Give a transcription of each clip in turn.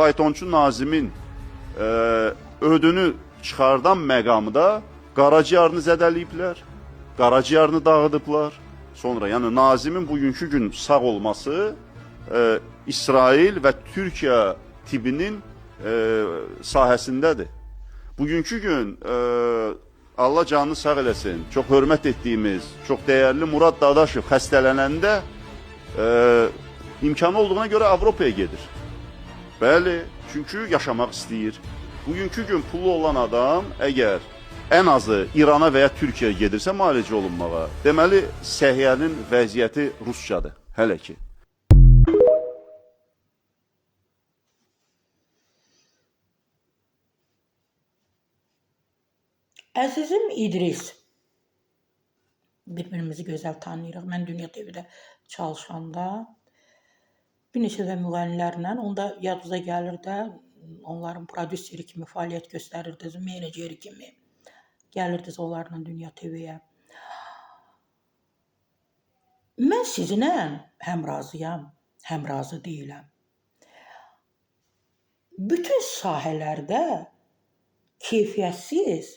Faytonçu Nazimin ödünü çıxardan məqamı da qaraciyarını zədələyiblər, qaraciyarını dağıdıblar. Sonra, yəni Nazimin bugünkü gün sağ olması İsrail və Türkiyə tibbinin sahəsindədir. Bugünkü gün Allah canını sağ eləsin, çox hörmət etdiyimiz, çox dəyərli Murad Dadaşov xəstələnəndə imkanı olduğuna görə Avropaya gedir. Bəli, çünki yaşamaq istəyir. Bugünkü gün pulu olan adam əgər ən azı İrana və ya Türkiyəyə gedirsə müalicə olunmağa, deməli səhiyyənin vəziyyəti ruscadır hələ ki. Əzizim İdris, bir-birimizi gözəl tanıyırıq. Mən Dünya TV-də çalışanda bir neçə də müğənnilərlə, onda yadınıza gəlir də, onların prodüseri kimi fəaliyyət göstərirdiniz, meneceri kimi gəlirdiniz onlarla Dünya TV-yə. Mən sizinlə həm razıyam, həm razı deyiləm. Bütün sahələrdə keyfiyyətsiz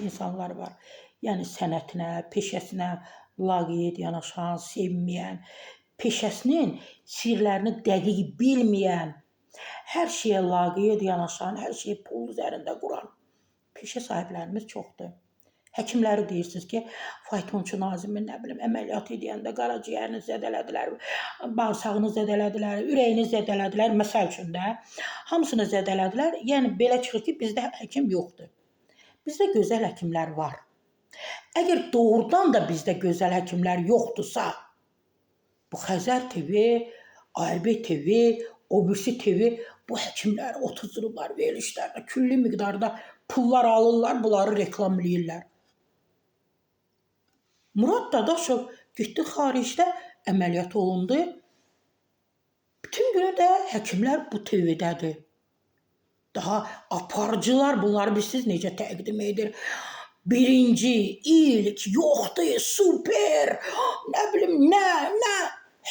insanlar var. Yəni sənətinə, peşəsinə laqeyd yanaşan, sevməyən, peşəsinin sirlərini dəqiq bilməyən, hər şeyə laqeyd yanaşan, hər şeyi pul üzərində quran peşə sahiblərimiz çoxdur. Həkimləri deyirsiniz ki, faytonçu Nazimin nə bilim əməliyyat edəndə qaraciyərini zədələdilər, bağırsağını zədələdilər, ürəyini zədələdilər, məsəl üçün də hamısını zədələdilər. Yəni belə çıxır ki, bizdə həkim yoxdur. Bizdə gözəl həkimlər var. Əgər doğrudan da bizdə gözəl həkimlər yoxdursa, bu Xəzər TV, ARB TV, o birisi TV bu həkimləri otuzdurublar verilişlərdə, külli miqdarda pullar alırlar, bunları reklam eləyirlər. Murad Dadaşov getdi xaricdə əməliyyat olundu. Bütün günü də həkimlər bu TV-dədir. Daha aparıcılar bunları bilirsiniz necə təqdim edir. Birinci, ilk, yoxdur, super, nə bilim, nə.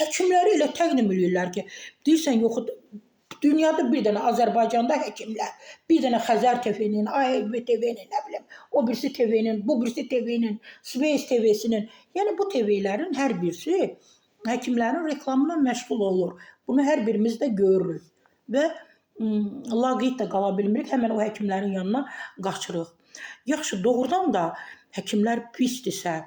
Həkimləri elə təqdim eləyirlər ki, deyirsən yox, dünyada bir dənə Azərbaycanda həkimlər, bir dənə Xəzər TV-nin, ARB TV-nin, nə bilim, o birisi TV-nin, bu birisi TV-nin, Space TV-sinin, yəni bu TV-lərin hər birisi həkimlərin reklamına məşğul olur. Bunu hər birimiz də görürük və laqeyd də qala bilmirik, həmən o həkimlərin yanına qaçırıq. Yaxşı, doğrudan da həkimlər pisdirsə,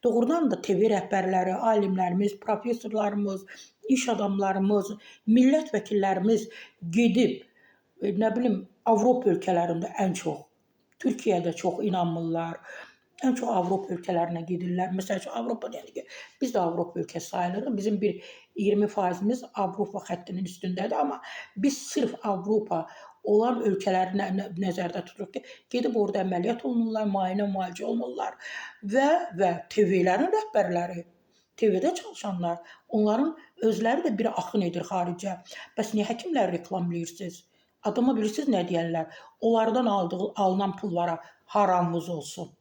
doğrudan da TV rəhbərləri, alimlərimiz, professorlarımız, iş adamlarımız, millət vəkillərimiz gedib, nə bilim, Avropa ölkələrində ən çox, Türkiyədə çox inanmırlar, ən çox Avropa ölkələrinə gedirlər. Məsəl üçün, Avropa deyəndə ki, biz də Avropa ölkəsi sayılırıq. Bizim bir 20%-imiz Avropa xəttinin üstündədir, amma biz sırf Avropa olan ölkələrini nəzərdə tuturuq ki, gedib orada əməliyyat olunurlar, müayinə, müalicə olunurlar və TV-lərin rəhbərləri, TV-də çalışanlar, onların özləri də bir axın edir xaricə. Bəs niyə həkimləri reklamlayırsınız? Adama bilirsiniz nə deyərlər? Onlardan alınan pullara haramımız olsun.